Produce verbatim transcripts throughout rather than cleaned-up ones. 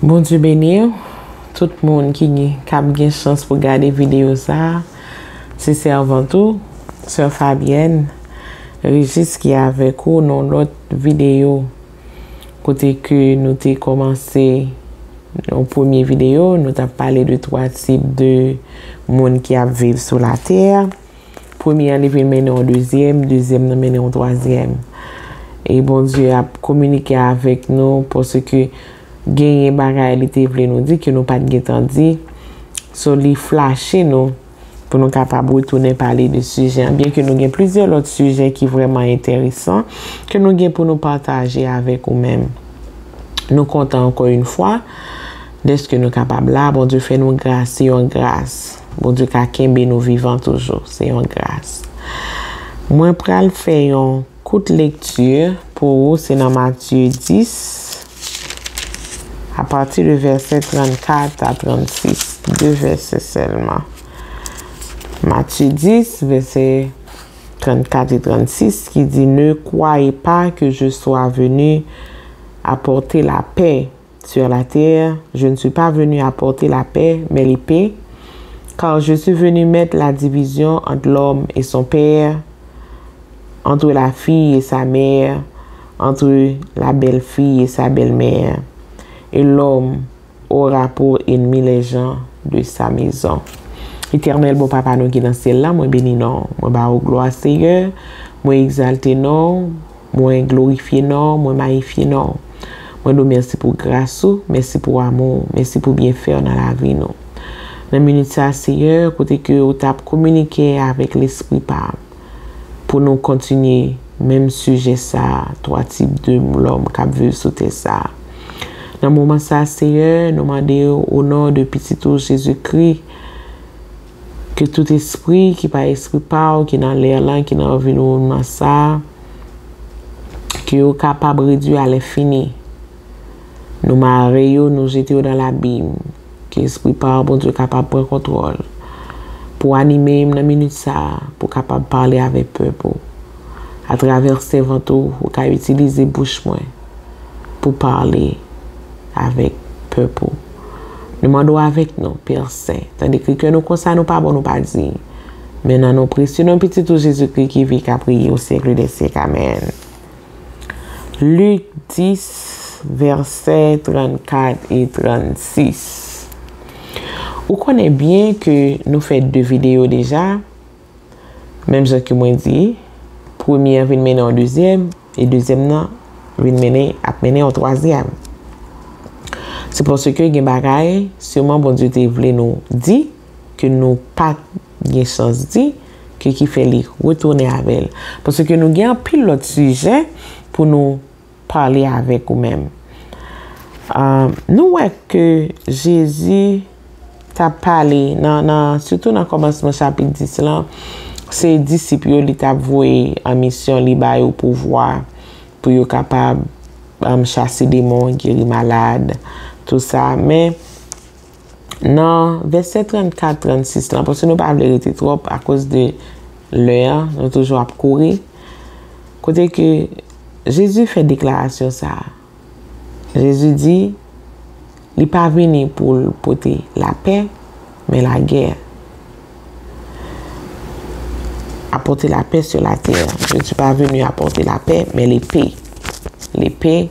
Bondye beni w, tout moun ki gen, k ap gen chans pou gade videyo sa a. Se sèvant ou, sè Fabyèn Régis ki avèk ou nan lòt videyo kote ke nou te kòmanse yon premye videyo, nou t ap pale de twa tip de moun ki ap viv sou latè. Premye an, li vin mennen yon dezyèm, dezyèm nan mennen yon twazyèm. E Bondye ap kominike avèk nou paske genyen bagay li te vle nou di ke nou pa t gentan di. So, li flache nou pou nou kapab retounen pale de sijè an. Byenke nou gen plizyè lòt sijè ki vrèman enteresan ke nou gen pou nou pataje avèk ou menm. Nou kontan ankò yon fwa dèske nou kapab la. Bondye fè nou gras, se yon gras. Bondye ka kenbe nou vivan toujou, se yon gras. Mwen pral fè yon kout lekti pou ou, se nan Matye dis, apati de vèsè trannkat a trannsis, de vèsè sèlman. Matye dis, vèsè trannkat e trannsis, ki di, Ne croyez pas que je sois venu apporter la paix sur la terre. Je ne suis pas venu apporter la paix, mais l'épée, car je suis venu mettre la division entre l'homme et son père, entre la fille et sa mère, entre la belle-fille et sa belle-mère. Et l'homme aura pour ennemi les gens de sa maison. Etènèl, bon Papa nou ki nan syèl la, mwen beni non w. Mwen ba ou glwa, Seyè. Mwen egzalte non w. Mwen glorifye non w. Mwen mayifye non w. Mwen di w mèsi pou gras ou, mèsi pou amou w, mèsi pou byenfè w nan lavi nou. Nan minit sa, Seyè, kote ke ou t ap kominike avèk lespri pa m, pou nou kontinye menm sijè sa a, twa tip de lòm k ap viv sou tè sa a. Nan moman sa a, Seyè, nou mande w, o non de Pitit ou Jezikri, ke tout espri ki pa espri pa w, ki nan lè lan, ki nan anviwònman sa a, ke yo kapab redwi a lenfini. Nou mare yo, nou jete yo nan labim. Ke Espri pa w, Bondye, kapab pran kontwòl pou anime m nan minit sa a, pou kapab pale avèk pèp ou. Atravè sèvant ou, ou ka itilize bouch mwen pou pale avèk pèp ou. Nou mande w avèk nou, Pè Sen. Tande kri kè nou konsa, nou pa bon, nou pa di. Men nan non presye non Pitit ou Jezikri ki viv, k ap reye o syèk dè syèk. Amèn. Lik dis, vèsè trannkat e trannsis. Ou konnen byen ke nou fè de videyo deja, menm jan ke mwen di, premye an vin mennen yon dezyèm, e dezyèm nan vin mennen, ap mennen yon twazyèm. Se paske gen bagay, sèlman Bondye te vle nou di, ke nou pa t gen chans di, ke ki fè li retounen avè l. Paske nou gen anpil lòt sijè pou nou pale avèk ou menm. Ah, nou wè ke Jezi t ap pale nan, nan, sitou nan kòmansman chapit dis lan, se disip yo li t ap voye an misyon, li ba yo pouvwa pou yo kapab, um, chase demon, geri malad, tou sa. Men, nan vèsè trannkat, trannsis lan, paske nou pa vle rete twòp akoz de lè an, nou toujou ap kouri. Kote ke Jezi fè deklarasyon sa a. Jezi di, li pa vini pou l pote lapè, men lagè. Apporter la paix sur la terre. Je ne suis pas venu apporter la paix, mais l'épée. L'épée,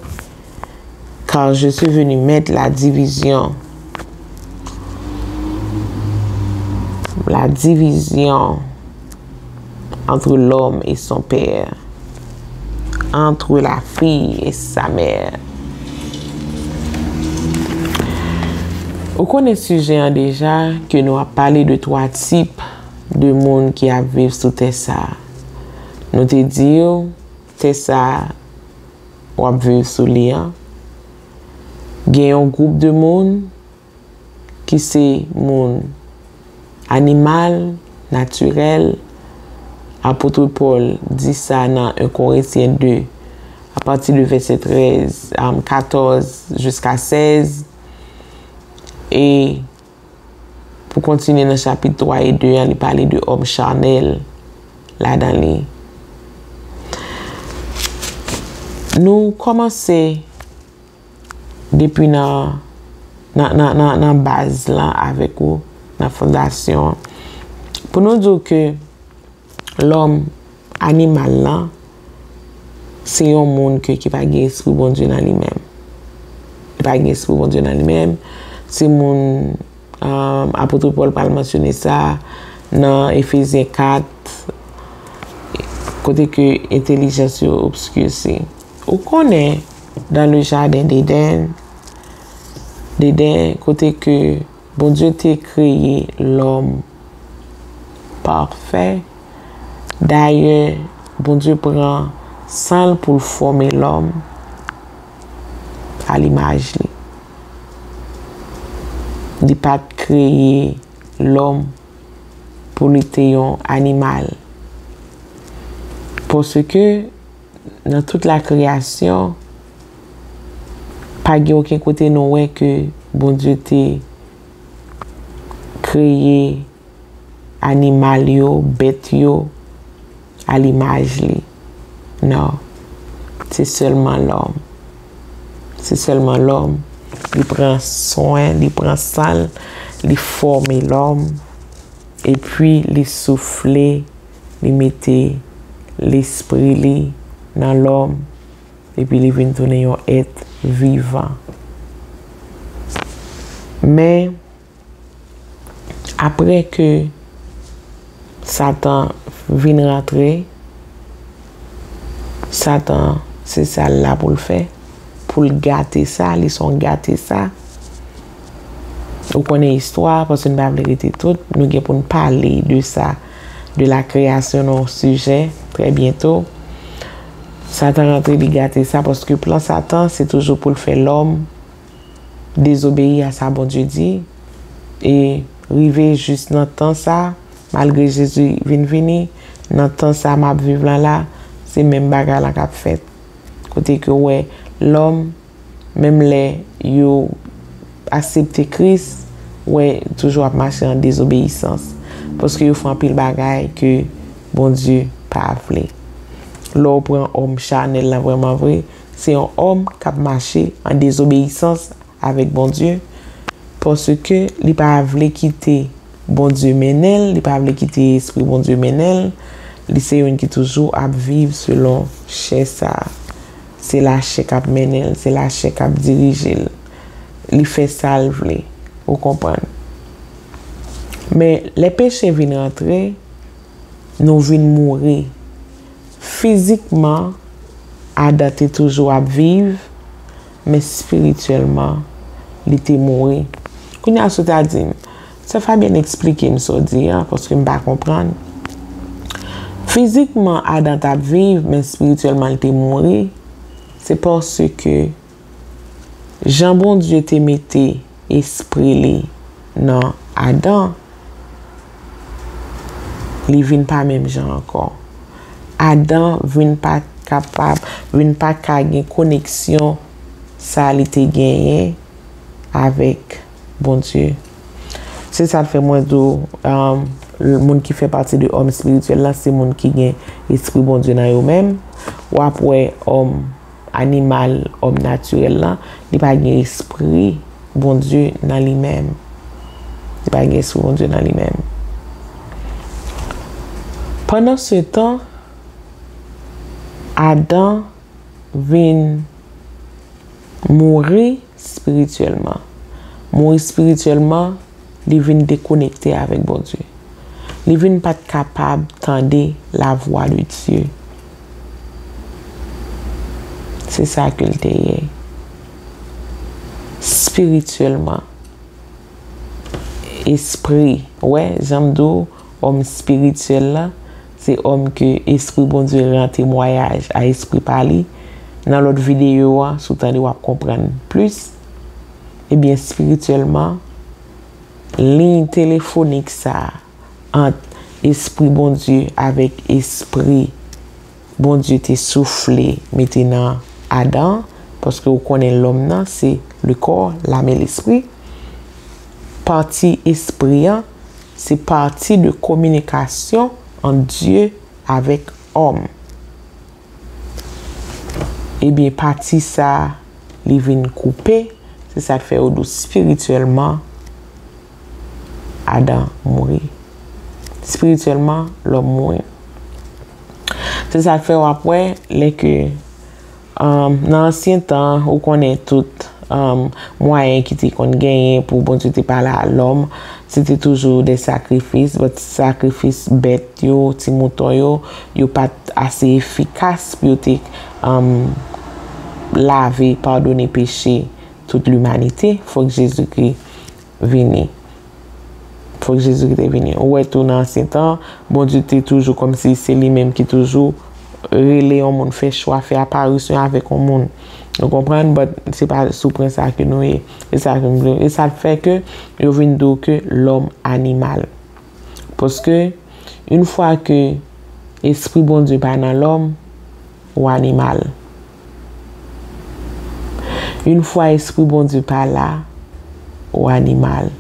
car je suis venu mettre la division. La division entre l'homme et son père, entre la fille et sa mère. Ou konnen sijè an deja, ke nou ap pale de twa tip de moun ki ap viv sou tè sa a. Nou te di w, tè sa a w ap viv sou li an, gen yon gwoup de moun ki se moun animal, natirèl. Apot Pòl di sa nan en Korentyen de, apati de vèsè trèz, am, katòz jiska sèz. E pou kontinye nan chapit twa e de an, li pale de òm chanèl ladan li. Nou kòmanse depi nan nan, nan, nan, nan baz lan avèk ou, nan fondasyon an. Pou nou di w ke lòm, animal lan, se yon moun ke, ki pa gen espri Bondye nan li menm. Li pa gen espri Bondye nan li menm. Se moun, um, apot Pòl pral mansyone sa nan Efezyen kat, kote ke entèlijans yo obskirsi. Ou konnen, dans le jardin d'Éden, d'Éden, kote ke Bondye te kreye lòm pafè. Dayè, Bondye pran san l pou l fòme lòm a limaj li. Li pa t kreye lòm pou li te yon animal. Paske nan tout la kreyasyon, pa gen okenn kote nou wè ke Bondye te kreye animal yo, bèt yo, a limaj li. Non. Se sèlman lòm. Se sèlman lòm. Li pran swen, li pran san l, li fòme lòm, epi li soufle, li mete lespri li nan lòm, epi li vin tounen yon èt vivan. Men, apre ke Satan vin rantre, Satan, se sa l la pou l fè, pou l gate sa, li se yon gate sa. Ou konnen istwa, paske n pa vle rete tout, nou gen pou n pale de sa, de la création nan yon sijè, trè byento. Satan rantre, li gate sa, paske plan Satan, se toujou pou l fè lòm dezobeyi a sa Bondye di, e rive jis nan tan sa, malgre Jezi vin vini, nan tan sa m ap viv lan la, se menm bagay lan k ap fèt. Kote ke w wè lòm, menm lè yo aksepte Kris, w wè toujou ap mache an dezobeyisans. Paske yo fè anpil bagay ke Bondye pa vle. Lè w pran òm chanèl la vrèman vre, se yon òm k ap mache an dezobeyisans avèk Bondye, paske li pa vle kite Bondye mennen l, li pa vle kite Espri Bondye mennen l, li se youn ki toujou ap viv selon chè sa a. Se lachè k ap mennen l, se lachè k ap dirije l. Li fè sa l vle, ou konprann. Men, lè peche vin rantre, nou vin mouri. Fizikman, Adan te toujou ap viv, men espirityèlman, li te mouri. Kounye a, si w ta di m, Sè Fabyèn, eksplike m sa w di a, paske m pa konprann. Fizikman, Adan t ap viv, men espirityèlman, li te mouri. Se paske jan Bondye te mete espri li nan Adan, li vin pa menm jan ankò. Adan vin pa kapab, vin pa ka gen koneksyon sa li te genyen avèk Bondye. Se sa k fè mwen di w, um, moun ki fè pati de òm espirityèl la, se moun ki gen espri Bondye nan yo menm. W ap wè òm animal, òm natirèl lan, li pa gen espri Bondye nan li menm. Li pa gen espri Bondye nan li menm. Pandan se tan, Adan vin mouri espirityèlman. Mouri espirityèlman, li vin dekonekte avèk Bondye. Li vin pa t kapab tande la voix de Dieu. Se sa ke l te ye. Espirityèlman. Espri. Wè, jan m di w, òm espirityèl la, se òm ke Espri Bondye rann temwayaj a espri pa li. Nan lòt videyo a, si w tande, w ap konprann plis. Ebyen, espirityèlman, liy telefonik sa a, ant Espri Bondye avèk espri Bondye te soufle mete nan Adan, paske ou konnen lòm nan se le corps, l'âme et l'esprit. Pati espri an, se pati de kominikasyon ant Dye avèk òm. Ebyen, pati sa a, li vin koupe. Se sa k fè yo di w espirityèlman, Adan mouri. Espirityèlman, lòm mouri. Se sa k fè w ap wè, lè ke, um, nan ansyen tan, ou konnen tout, um, mwayen ki te konn genyen pou Bondye te pale a lòm, se te toujou de sakrifis, but sakrifis bèt yo, ti mouton yo, yo pa t ase efikas pou yo te, um, lave, padone peche tout limanite. Fòk Jezikri vini. Fòk Jezikri te vini. Ou wè tou nan ansyen tan, Bondye te toujou kòmsi se li menm ki toujou rele yon moun, fè chwa, fè aparisyon avèk yon moun. Ou konprann? But se pa sou pwen sa ke nou ye. E sa ke m vle. E sa k fè ke yo vin di w ke lòm animal. Paske, yon fwa ke Espri Bondye pa nan lòm, ou animal. Yon fwa Espri Bondye pa la, ou animal.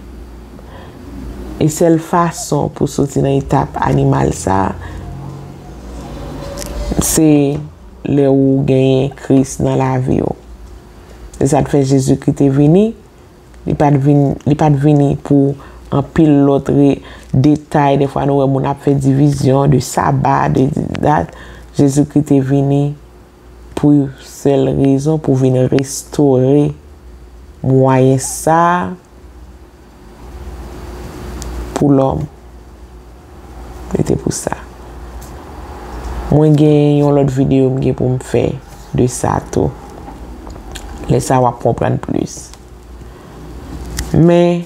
E sèl fason pou soti nan etap animal sa, se lè ou genyen Kris nan lavi w. Se sa k fè Jezikri te vini, Li pa t vin, li pa t vini pou anpil lòt re-, detay. Defwa, nou wè moun ap fè divizyon de saba, de dat. Jezikri te vini pou yon sèl rezon, pou vin restore mwayen sa a pou lòm. E te pou sa. Mwen gen yon lòt videyo m gen pou m fè de sa tou. Lè sa a w ap konprann plis. Men,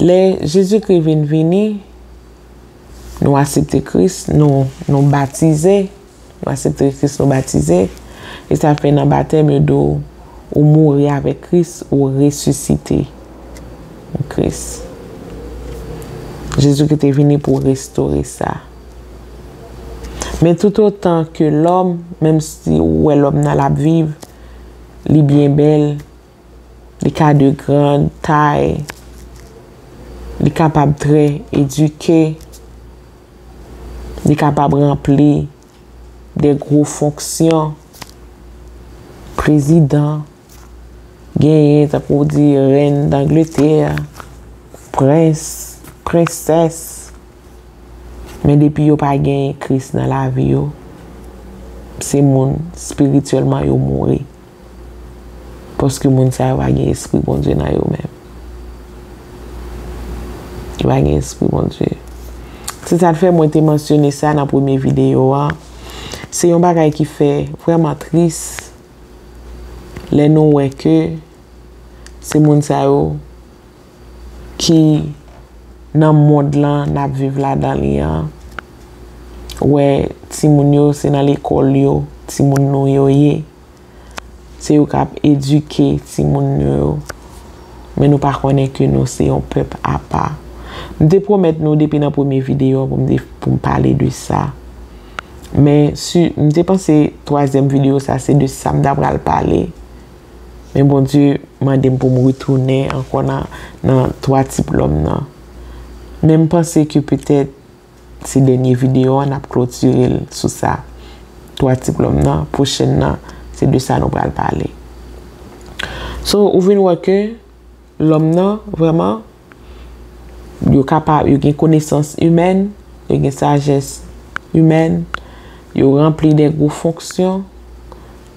lè Jezikri vin vini, nou aksepte Kris, nou, nou batize, nou aksepte Kris, nou batize. E sa fè nan batèm, yo di w, ou mouri avèk Kris, ou resisite avèk Kris. Jezikri te vini pou restore sa. Men toutotan ke lòm, menm si ou wè lòm nan l ap viv, li byen bèl, li ka de gran tay, li kapab trè edike, li kapab ranpli de gwo fonksyon, prezidan, genyen, tankou w di, rèn Dangletè, prens, prensès. Men depi yo pa genyen Kris nan lavi yo, se moun espirityèlman yo mouri. Paske moun sa yo pa gen Espri Bondye nan yo menm. Yo pa gen Espri Bondye. Se sa k fè mwen te mansyone sa nan premye videyo a. Se yon bagay ki fè vrèman tris lè nou wè ke se moun sa yo ki nan mond lan n ap viv ladan li an. Wè, timoun yo, se nan lekòl yo, timoun nou yo ye. Se yo k ap edike timoun nou yo. Men nou pa konnen ke nou se yon pèp apa. M te pwomèt nou depi nan premye videyo an pou m te, pou m pale de sa. Men si, m te panse twazyèm videyo sa, se de sa m ta pral pale. Men Bondye mande m pou m retounen ankò nan, nan twa tip lòm nan. Men m panse ke petèt se dènye videyo an, n ap klotire l sou sa. Twa tip lòm nan, pwochèn nan, se de sa nou pral pale. So, ou vin wè ke lòm nan, vrèman, yo kapab, yo gen konesans imèn, yo gen sajès imèn, yo ranpli de gwo fonksyon,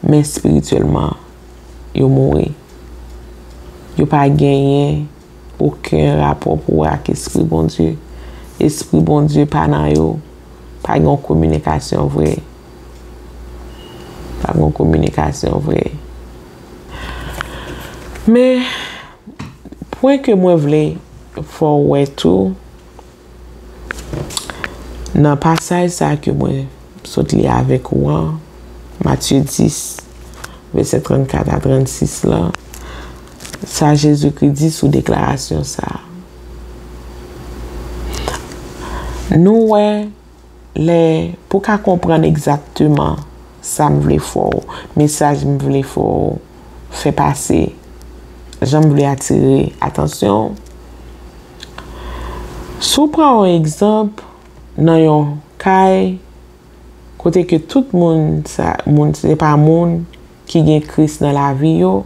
men espirityèlman, yo mouri. Yo pa genyen okenn rapò pou wè ak Espri Bondye. Espri Bondye pa nan yo. Pa gen yon kominikasyon vre. Pa gen yon kominikasyon vre. Men, pwen ke mwen vle fè w wè tou, nan pasaj sa ke mwen sot li avèk ou an, Matye dis, vèsè trannkat a trannsis la, sa Jezikri di sou deklarasyon sa a. Nou wè, lè, pou w ka konprann egzakteman sa m vle fè w, mesaj m vle fè w fè pase, jan m vle atire atansyon w, si w pran yon egzanp nan yon kay kote ke tout moun, sa, moun, se pa moun ki gen Kris nan lavi yo,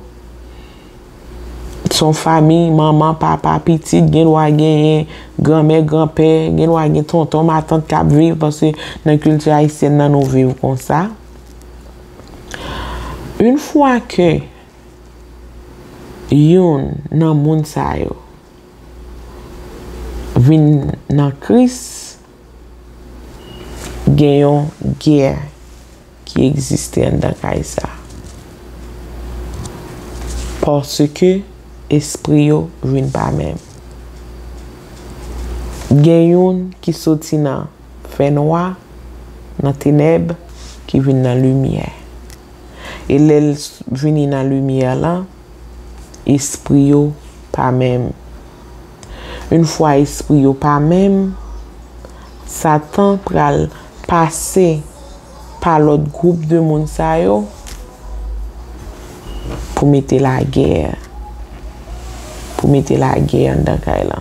Se yon fanmi, manman, papa, pitit, gen dwa genyen granmè, granpè, gen dwa gen tonton, matant k ap viv, paske nan kilti ayisyèn nan nou viv konsa. Yon fwa ke youn nan moun sa yo vin nan Kris, gen yon gè ki egziste anndan kay sa. Paske espri yo vin pa menm. Gen youn ki soti nan fènwa, nan tenèb, ki vin nan limyè. E lè l s- vini nan limyè la, espri yo pa menm. Yon fwa espri yo pa menm, Satan pral pase pa lòt gwoup de moun sa yo pou mete lagè, pou mete lagè anndan kay la.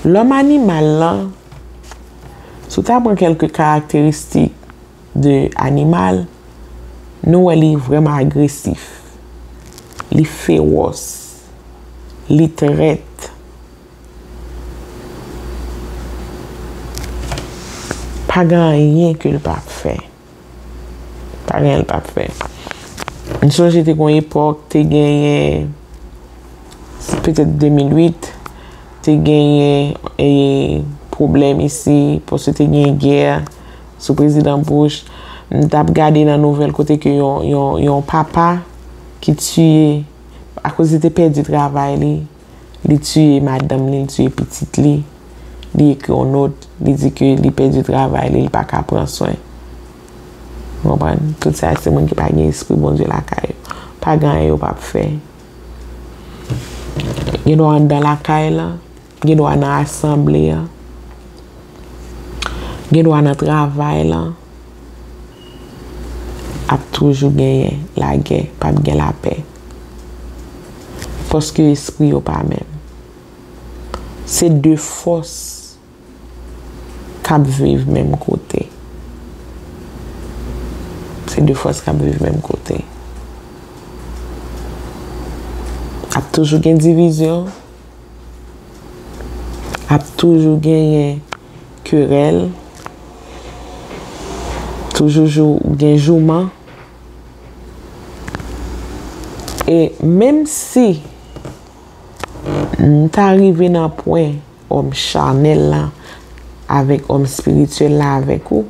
Lòm animal la, si w ta pran kèlke karakteristik de animal, nou wè li vrèman agresif, li fewòs, li trèt. Pa gen anyen ke l p ap fè. Pa gen anyen l p ap fè. M sonje te gen yon epòk, te genyen, petèt de mil uit, te genyen, e, pwoblèm isi, paske te gen gè sou prezidan Bush. M t ap gade nan nouvèl kote ke yon, yon, yon papa ki tiye, akoz li te pèdi travay li, li tiye madanm li, li tiye pitit li, li ekri yon nòt, li di ke li pèdi travay li, li pa ka pran swen. Ou konprann? Tout sa se moun ki pa gen espri Bondye lakay yo. Pa gen anyen yo p ap fè. Gen dwa anndan lakay la, gen dwa nan asanble a, gen dwa nan travay la, ap toujou genyen lagè, p ap gen lapè. Paske espri yo pa menm. Se de fòs k ap viv menm kote. Se de fòs k ap viv menm kote. Ap toujou gen divizyon. Ap toujou genyen kerèl. Toujou jou, gen jouman. E menm si m ta rive nan pwen òm chanèl la avèk òm espirityèl la avèk ou,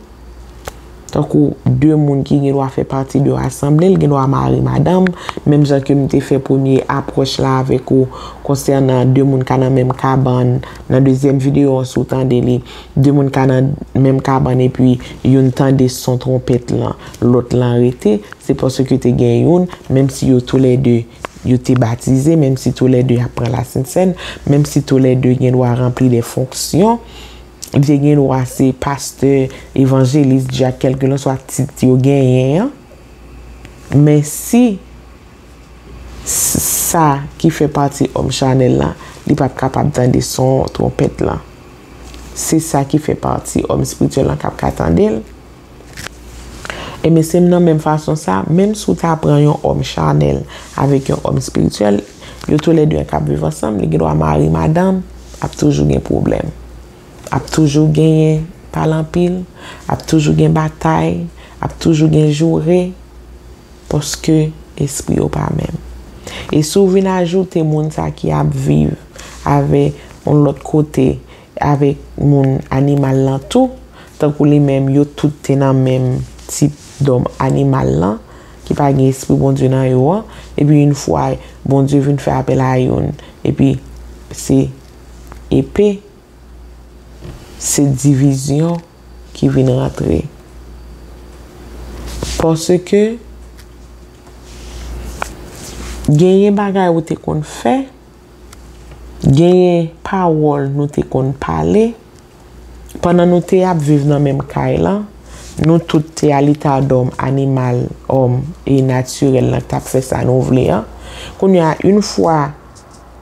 tankou de moun ki gen dwa fè pati de asanble, l gen dwa mari madanm, menm jan ke m te fè premye apwòch la avèk ou konsènan de moun ka nan menm kabann, nan dezyèm videyo an, si w tande li, de moun ka nan menm kabann epi youn tande son twonpèt lan, lòt lan rete, se paske te gen youn, menm si yo toulède yo te batize, menm si toulède y ap pran lasent sèn, menm si toulède gen dwa ranpli de fonksyon, li te gen dwa se pastè, evanjelis, dyak, kèlkelanswa tit yo genyen an, men si s- sa ki fè pati òm chanèl la, li p ap kapab tande son twonpèt lan. Se sa ki fè pati òm espirityèl lan k ap ka tande l. Ebyen, se nan menm fason sa, menm si w ta pran yon òm chanèl avèk yon òm espirityèl, yo toulède k ap viv ansanm, li gen dwa mari madanm, ap toujou gen pwoblèm. Ap toujou genyen pale anpil, ap toujou gen batay, ap toujou gen joure, paske espri yo pa menm. E si w vin ajoute moun sa ki ap viv avè yon lòt kote, avèk moun animal lan tou, tankou li menm, yo tout te nan menm tip dòm animal lan, ki pa gen espri Bondye nan yo an, epi yon fwa Bondye vin fè apèl a youn, epi se epe, se divizyon ki vin rantre. Paske genyen bagay ou te konn fè, genyen pawòl nou te konn pale, pandan nou te ap viv nan menm kay lan, nou tout te a leta dòm animal, òm, e natirèl lan k t ap fè sa nou vle an. Kounye a, yon fwa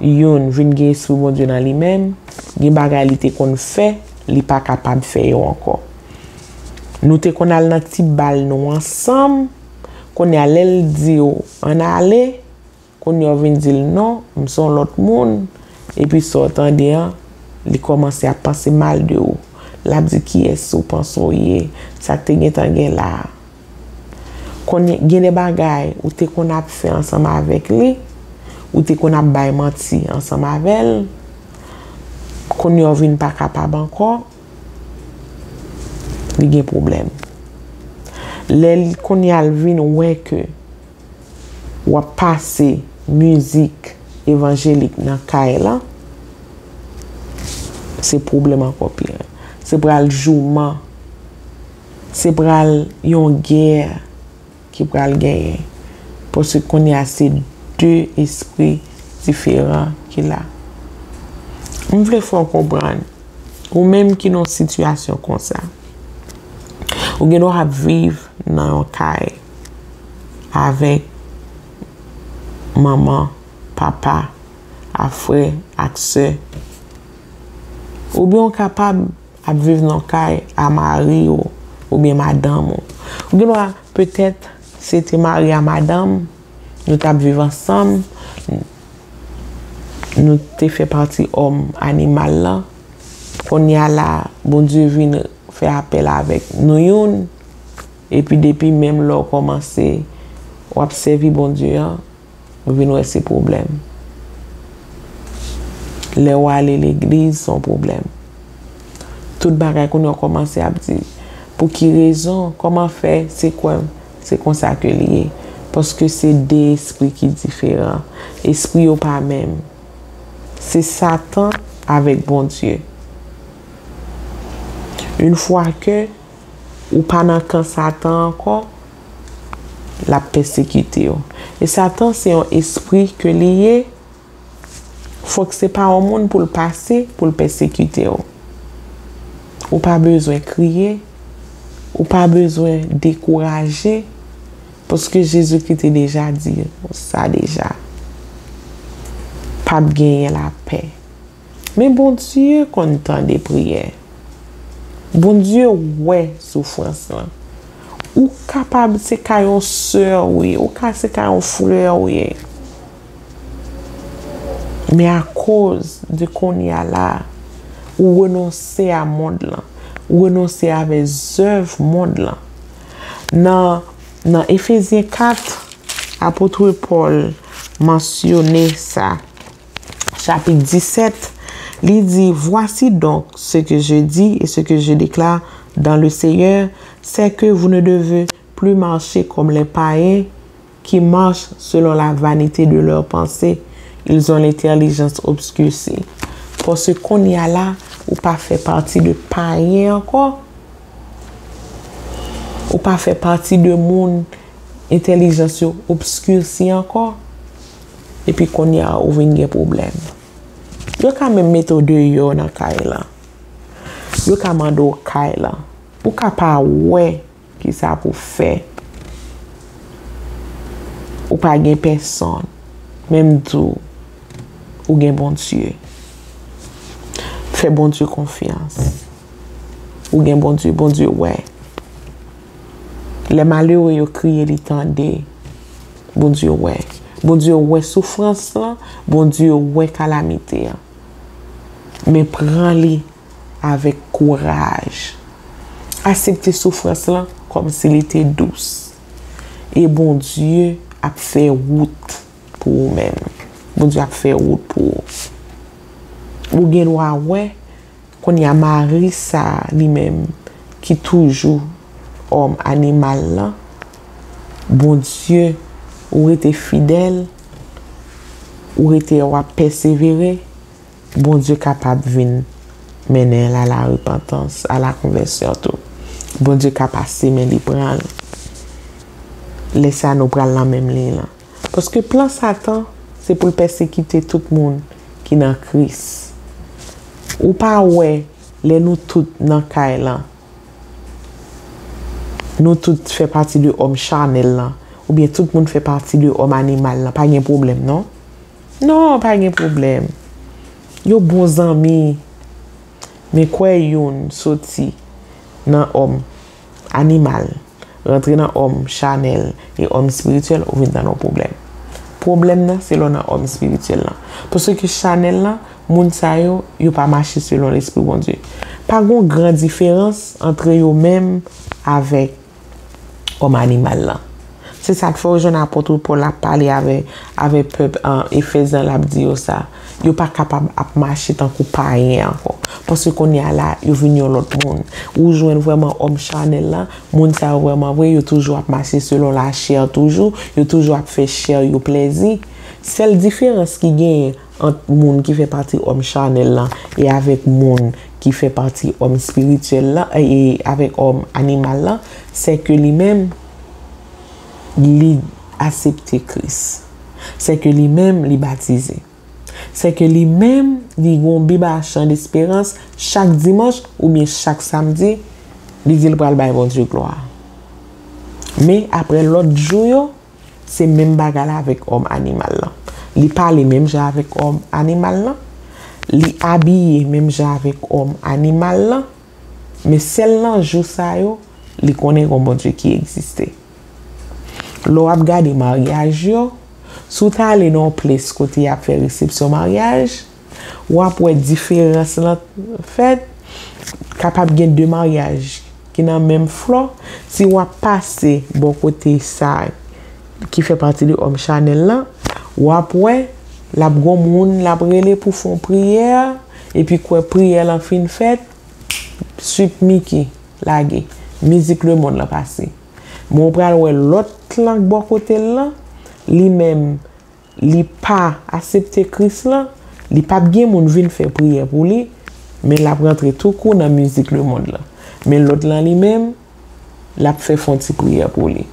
youn vin gen espri Bondye nan li menm, gen bagay li te konn fè, li pa kapab fè yo ankò. Nou te konn al nan ti bal nou ansanm, kounye a lè l di w ann ale, Kounye a w vin di l non, m se yon lòt moun, epi sa w tande an, li kòmanse ap panse mal de ou. L ap di, "Kiyès ou panse w ye? Sa k te gentan gen la a?" Kounye, gen de bagay ou te konn ap fè ansanm avèk li, ou te konn ap bay manti ansanm avè l, kounye a w vin pa kapab ankò, li gen pwoblèm. Lè l, kounye a l vin wè ke w ap pase mizik evanjelik nan kay lan, se pwoblèm ankò pi rèd. Se pral jouman. Se pral yon gè ki pral genyen. Paske kounye a se de espri diferan ki la. M vle fè w konprann, ou menm ki nan yon sitiyasyon konsa, ou gen dwa ap viv nan yon kay avèk manman, papa, ak frè, ak sè. Oubyen w kapab ap viv nan yon kay a mari w oubyen madanm ou. Ou gen dwa, petèt, se te mari a madanm, nou t ap viv ansanm, nou te fè pati òm animal lan. Kounye a la, Bondye vin fè apèl avèk nou youn, epi depi menm lè w kòmanse, w ap sèvi Bondye an, ou vin wè se pwoblèm. Lè w ale legliz, se yon pwoblèm. Tout bagay kounye a w kòmanse ap di, pou ki rezon, kòman fè, se kwè m, se konsa ke li ye. Paske se de espri ki diferan. Espri yo pa menm. Se Satan avèk Bondye. Yon fwa ke ou pa nan kan Satan ankò, l ap pèsekite w. E Satan se yon espri ke li ye, fòk se pa yon moun pou l pase, pou l pèsekite w. Ou pa bezwen kriye, ou pa bezwen dekouraje, paske Jezikri te deja di sa deja. P ap genyen lapè. Men Bondye konn tande priyè. Bondye wè soufrans lan. Ou kapab se ka yon sè w ye, ou ka se ka yon frè w ye. Men akoz de kounye a la, ou renonse a mond lan, ou renonse avè zèv mond lan. Nan, nan Efezyen kat, apot Pòl mansyone sa. Chapit disèt, li di, "Voici donc ce que je dis et ce que je déclare dans le Seigneur, c'est que vous ne devez plus marcher comme les païens qui marchent selon la vanité de leurs pensées. Ils ont l'intelligence obscurcie." Paske kounye a la, ou pa fè pati de payen ankò. Ou pa fè pati de moun entèlijans yo obskirsi ankò. Epi kounye a, ou vin gen pwoblèm. Yo ka menm mete w deyò nan kay lan. Yo ka mande w kay lan. Ou ka pa wè kisa pou w fè. Ou pa gen pèsonn. Men m di w, ou gen Bondye. Fè Bondye konfyans. Ou gen Bondye, Bondye wè. Lè malere yo kriye, li tande. Bondye wè. Bondye wè soufrans lan, Bondye wè kalamite an. Men pran li avèk kouraj. Aksepte soufrans lan kòmsi li te dous. E Bondye ap fè wout pou ou menm. Bondye ap fè wout pou ou. Ou gen dwa wè, kounye a mari sa a li menm ki toujou òm animal lan, Bondye, ou rete fidèl, ou rete w ap pèsevere, Bondye kapab vin mennen l a la repantans, a la konvèsyon tou. Bondye ka pase men li pran l. Lè sa a nou pral nan menm liy lan. Paske plan Satan, se pou l pèsekite tout moun ki nan Kris. Ou pa wè lè nou tout nan kay lan, nou tout fè pati de òm chanèl lan, oubyen tout moun fè pati de òm animal lan, pa gen pwoblèm non. Non, pa gen pwoblèm. Yo bon zanmi. Men kwè youn soti nan òm animal, rantre nan òm chanèl e òm espirityèl, ou vin nan yon pwoblèm. Pwoblèm nan, se lè w nan òm espirityèl lan. Paske chanèl lan, moun sa yo, yo pa mache selon Lespri Bondye. Pa gen yon gran diferans antre yo menm avèk òm animal lan. Se sa k fè w jwenn apot Pòl ap pale avè, avè pèp, an, Efèz lan, l ap di yo sa. Yo pa kapab ap mache tankou payen ankò. Paske kounye a la, yo vin yon lòt moun. Ou jwenn vrèman òm chanèl lan, moun sa yo vrèman vre, yo toujou ap mache selon lachè toujou, yo toujou ap fè chè yo plèzi. Sèl diferans ki genyen ant moun ki fè pati òm chanèl lan e avèk moun ki fè pati òm espirityèl lan, e avèk òm animal lan, se ke li menm, li aksepte Kris. Se ke li menm, li batize. Se ke li menm, li gen yon Bib a chan desperans chak dimanch oubyen chak samdi, li di l pral bay Bondye glwa. Men apre lòt jou yo, se menm bagay la avèk òm animal lan. Li pale menm jan avèk òm animal lan. Li abiye menm jan avèk òm animal lan. Men sèl nan jou sa yo, li konnen gon Bondye ki egziste. Lè w ap gade maryaj yo, si w ta ale nan yon ples kote y ap fè resepsyon maryaj, w ap wè diferans lan fèt. Kapab gen de maryaj ki nan menm flò. Si w ap pase bò kote sa ki fè pati de òm chanèl lan, w ap wè l ap gon moun l ap rele pou fè yon priyè, epi kwè priyè lan fin fèt, Sweet Micky lage, mizik lemonn lan pase. Men w pral wè lòt lan k bò kote l lan, li menm, li pa aksepte Kris lan, li p ap gen moun vin fè priyè pou li, men l ap rantre tou kou nan mizik lemonn lan. Men lòt lan li menm, l ap fè fon ti priyè pou li.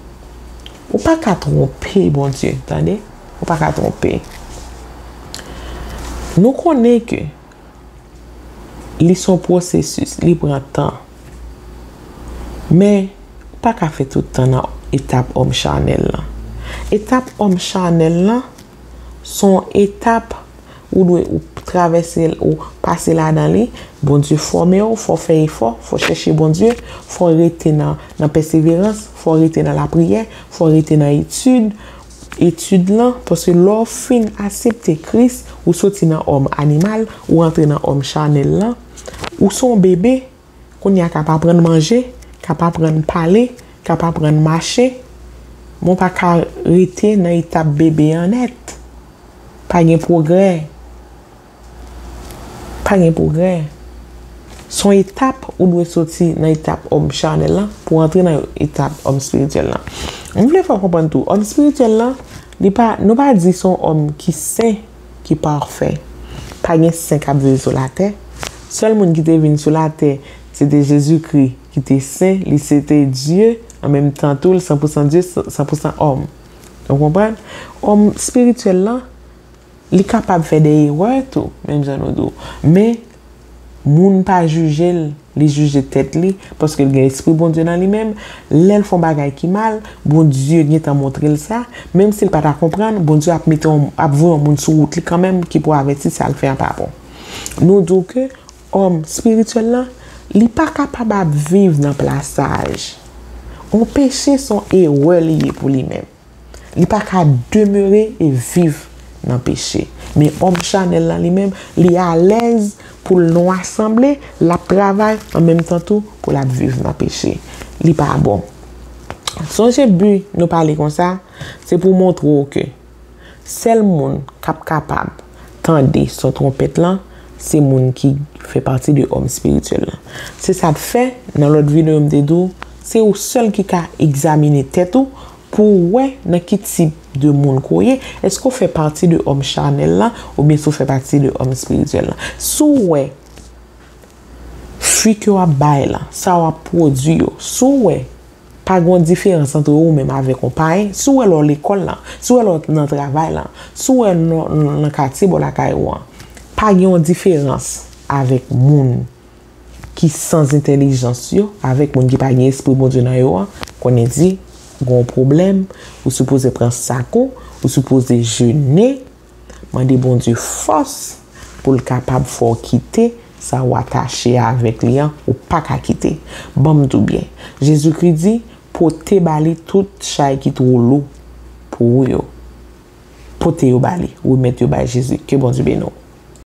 Ou pa ka twonpe Bondye, tande? Ou pa ka twonpe. Nou konnen ke li se yon pwosesis, li pran tan. Men, ou pa ka fè tout tan nan etap òm chanèl lan. Etap òm chanèl lan, se yon etap ou dwe ou travèse l, ou pase ladan li. Bondye fòme w, fò w fè efò, fò w chèche Bondye, fò w rete nan, nan pèseverans, fò w rete nan lapriyè, fò w rete nan etid, etid lan, paske lè w fin aksepte Kris, ou soti nan òm animal, ou antre nan òm chanèl lan, ou se yon bebe, kounye a k ap aprann manje, k ap aprann pale, k ap aprann mache, men w pa ka rete nan etap bebe an nèt. Pa gen pwogrè. Pa gen pwogrè. Se yon etap ou dwe soti nan etap òm chanèl lan pou w antre nan etap òm espirityèl lan. M vle fè w konprann tou, òm espirityèl lan, li pa, nou pa di se yon òm ki sen, ki pafè. Pa gen sen k ap viv sou latè. Sèl moun ki te vin sou latè, se te Jezikri ki te sen, li se te Dye, an menm tan tou, l san pou san Dye, san pou san òm. Ou konprann? Òm espirityèl lan, li kapab fè de erè tou, menm jan nou di w. Men, moun pa jije l, li jije tèt li, paske l gen Lespri Bondye nan li menm. Lè l fè yon bagay ki mal, Bondye gentan montre l sa. Menm si l pa ta konprann, Bondye ap mete yon, ap voye yon moun sou wout li kanmenm ki pou avèti sa l fè an pa bon. Nou di w ke òm espirityèl lan, li pa kapab ap viv nan plasaj. Yon peche se yon erè li ye pou li menm. Li pa ka demere e viv nan peche. Men òm chanèl lan li menm, li alèz pou l nwa sanble, l ap travay an menm tan tou pou l ap viv nan peche. Li pa bon. Sonje bi nou pale konsa, se pou montre w ke sèl moun k ap kapab tande son twonpèt lan, se moun ki fè pati de òm espirityèl lan. Se sa k fè, nan lòt videyo m te di w, se ou sèl ki ka egzamine tèt ou pou w wè nan ki tip de moun ke w ye. Èske w fè pati de òm chanèl lan oubyen si w fè pati de òm espirityèl lan? Si w wè fwi ke w ap bay lan, sa w ap pwodui yo, si w wè pa gen yon diferans ant ou menm avèk yon payen, si w wè lè w lekòl lan, si w wè lè w nan travay lan, si w wè nan, nan katye bò lakay ou an, pa gen yon diferans avèk moun ki san entèlijans yo, avèk moun ki pa gen Lespri Bondye nan yo an, konnen di, gen yon pwoblèm, ou sipoze pran sak ou, ou sipoze jene, mande Bondye fòs pou l kapab fè w kite sa w atache avèk li an, ou pa ka kite. Ban m di w byen. Jezikri di, pote ba li tout chay ki twò lou pou ou yo. pote yo ba li, remèt yo bay Jezi. Ke Bondye beni w.